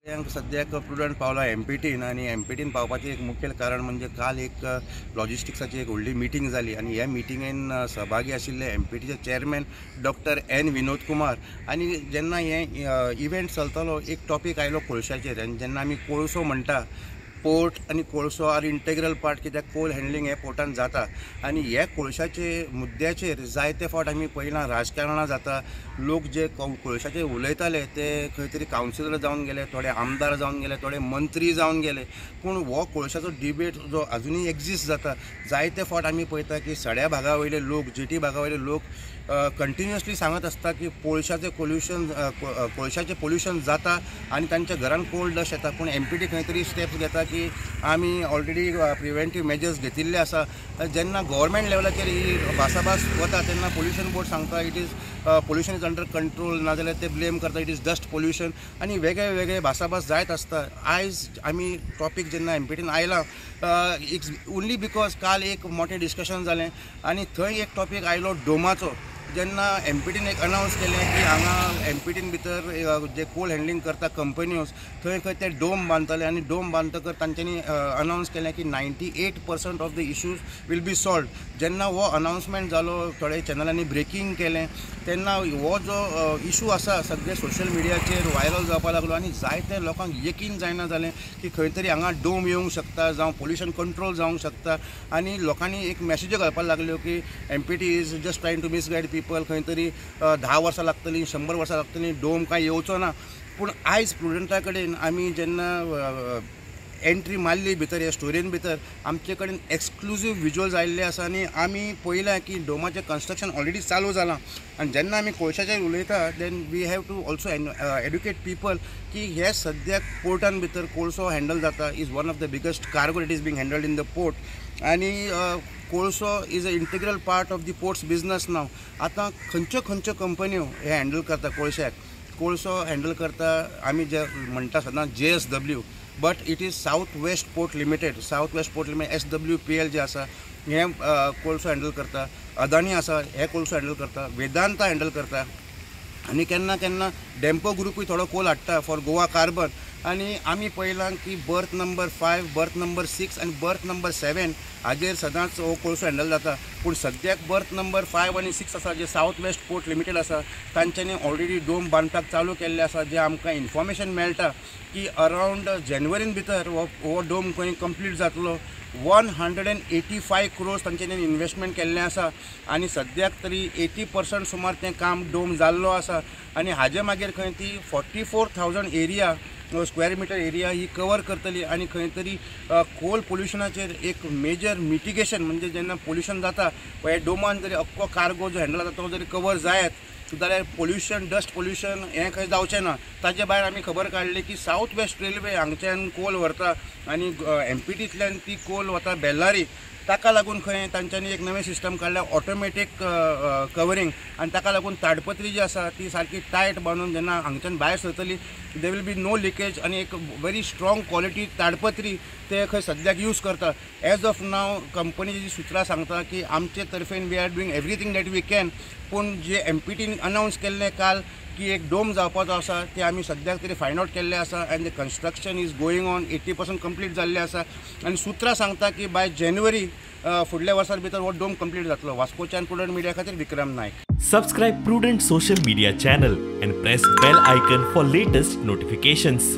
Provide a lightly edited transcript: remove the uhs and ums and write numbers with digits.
सद्याक प्रुडंट पावला एमपीटीन आनी एमपीटीन पावपाचें एक मुखेल कारण म्हणजे काल एक लॉजिस्टिक्साची एक व्हडली मिटींग जाली आनी ह्या मिटिंगेन सहभागी आशिल्ले एमपीटीचे chairman doctor N Vinod Kumar. आनी जेन्ना हें इव्हेंट चलतालो एक टॉपीक आयलो कोळशाचेर आनी जेन्ना आमी कोळसो म्हणटा, पोर्ट आनी कोळसो आर इंटेग्रल पार्ट, कित्याक कोल हँडलिंग हे पोर्टान जाता आनी हे कोळशाचे मुद्द्याचेर जायते फावट आमी पळयलां राजकारणां जाता. लोक जे कोळशाचेर उलयताले ते खंय तरी कावन्सिलर जावन गेले, थोडे आमदार जावन गेले, थोडे मंत्री जावन गेले, पूण हो कोळशाचो डिबेट जो अजुनूय एक्झिस्ट जाता. जायते फावट आमी पळयता की सड्या भागा वयले लोक, जेटी भागा वयले लोक कंटिन्युअसली सांगत आसता की कोळशाचें पोल्युशन, कोळशाचें पोल्युशन जाता आनी तांच्या घरान कोल्ड डस्ट येता. पूण एमपीटी खंय तरी स्टेप्स घेता की आमी ऑलरेडी प्रिवेंटीव मेजर्स घेतिल्ले आसा. जेन्ना गव्हर्मेंट लेवलाचेर ही भासाभास वता तेन्ना पोल्युशन बोर्ड सांगता it is pollution is under control, नाजाल्यार ते ब्लेम करता it is dust pollution आनी वेगळे वेगळे भासाभास जायत आसता. आयज आमी टॉपीक जेन्ना एमपीटीन आयला it's only because काल एक मोठें डिस्कशन जालें आनी थंय एक टॉपीक आयलो डोमाचो. जेन्ना एमपीटीन एक अनावन्स केलें की हांगा एमपीटीन भितर जे कोल हँडलिंग करता कंपन्योज थंय खंय ते डोम बांदतले आनी डोम बांदतकर तांच्यांनी अनावन्स केलें की 98% of the issues will be solved. जेन्ना हो अनावन्समेंट जालो, थोडे चॅनलांनी ब्रेकींग केलें, तेन्ना हो जो इशू आसा सगळे सोशल मिडियाचेर व्हायरल जावपाक लागलो आनी जायते लोकांक यकीन जायना जालें की खंय तरी हांगा डोम येवंक शकता जावं पोल्युशन कंट्रोल जावंक शकता. आनी लोकांनी एक मॅसेज्यो घालपाक लागल्यो की MPT is just trying to misguide people, खंय तरी 10 वर्सां लागतलीं, 100 वर्सां लागतलीं, डोम कांय येवचो ना. पूण आयज प्रुडंटा कडेन आमी जेन्ना एंट्री मारली भितर ह्या स्टोरीन भितर आमचे कडेन एक्सक्लुजीव विज्युअल्स आयिल्ले आसा आनी आमी पळयलां की डोमाचें कन्स्ट्रक्शन ऑलरेडी चालू जालां. आनी जेन्ना आमी कोळशाचेर उलयता then we have to also educate people की हे सद्याक पोर्टान भितर कोळसो हँडल जाता is one of the biggest cargo it is being handled in the port. आनी कोळसो is a integral part of the port's business now. आतां खंयच्यो खंयच्यो कंपन्यो हे हँडल करता कोळश्याक, कोळसो हँडल करता आमी जे म्हणटा सदां JSW, but it is South West Port Limited. South West Port Limited SWPL जे आसा हें कोळसो हँडल करता, अदानी आसा हे कोळसो हँडल करता, वेदांता हँडल करता आनी केन्ना केन्ना डेम्पो ग्रुपूय थोडो कोल हाडटा फॉर गोवा कार्बन. आनी आमी पळयलां की बर्थ नंबर 5, बर्थ नंबर 6 आनी बर्थ नंबर 7 हाजेर सदांच हो कोळसो हँडल जाता. पूण सद्याक बर्थ नंबर 5 आनी 6 आसा जे सावथ वेस्ट पोर्ट लिमिटेड आसा तांच्यांनी ऑलरेडी डोम बांदपाक चालू केल्ले आसा. जे आमकां इन्फॉर्मेशन मेळटा की अरावंड जानेवारीन भितर हो डोम खंय कंप्लीट जातलो. 185 क्रोर्स तांच्यांनी इन्वेस्टमेंट केल्लें आसा आनी सद्याक तरी 80% सुमार तें काम डोम जाल्लो आसा. आनी हाजे मागीर खंय ती 44,000 एरिया स्क्वेअर मिटर एरिया ही कवर करतली आनी खंय तरी कोल पोल्युशनाचेर एक मेजर मिटिगेशन म्हणजे जेन्ना पोल्युशन जाता हे डोमान जरी अख्खो कार्गो जो हँडल जाता तो जरी कवर जायत जाल्यार पोल्युशन, डस्ट पोल्युशन हें खंय जावचें ना. ताजे भायर आमी खबर काडली की सावथ वेस्ट रेल्वे हांगच्यान कोल व्हरता आनी एमपीटींतल्यान ती कोल वता बेल्लारी, ताका लागून खंय तांच्यांनी एक नवें सिस्टम काडल्या ऑटोमॅटीक कवरींग आनी ताका लागून ताडपत्री जी आसा ती सारकी टायट बांदून जेन्ना हांगच्यान भायर सरतली there will be no leakage आनी एक व्हेरी स्ट्रॉंग क्वॉलिटी ताडपत्री ते खंय सद्याक यूज करता. एज ऑफ नाव कंपनीची जी सुत्रां सांगता की आमचे तर्फेन we are doing everything that we can, पूण जे एमपीटीन अनावन्स केल्लें काल की एक डोम जावपाचो आसा ते आमी सद्याक तरी फायंड आवट केल्लें आसा and the construction is going on, 80% complete जाल्लें आसा आनी सुत्रां सांगता की बाय जानेवारी फुडल्या वर्सा भितर हो डोम कंप्लीट जातलो. वास्कोच्यान प्रुडंट मिडिया खातीर Vikram Naik. Subscribe Prudent social media channel and press bell icon for latest notifications.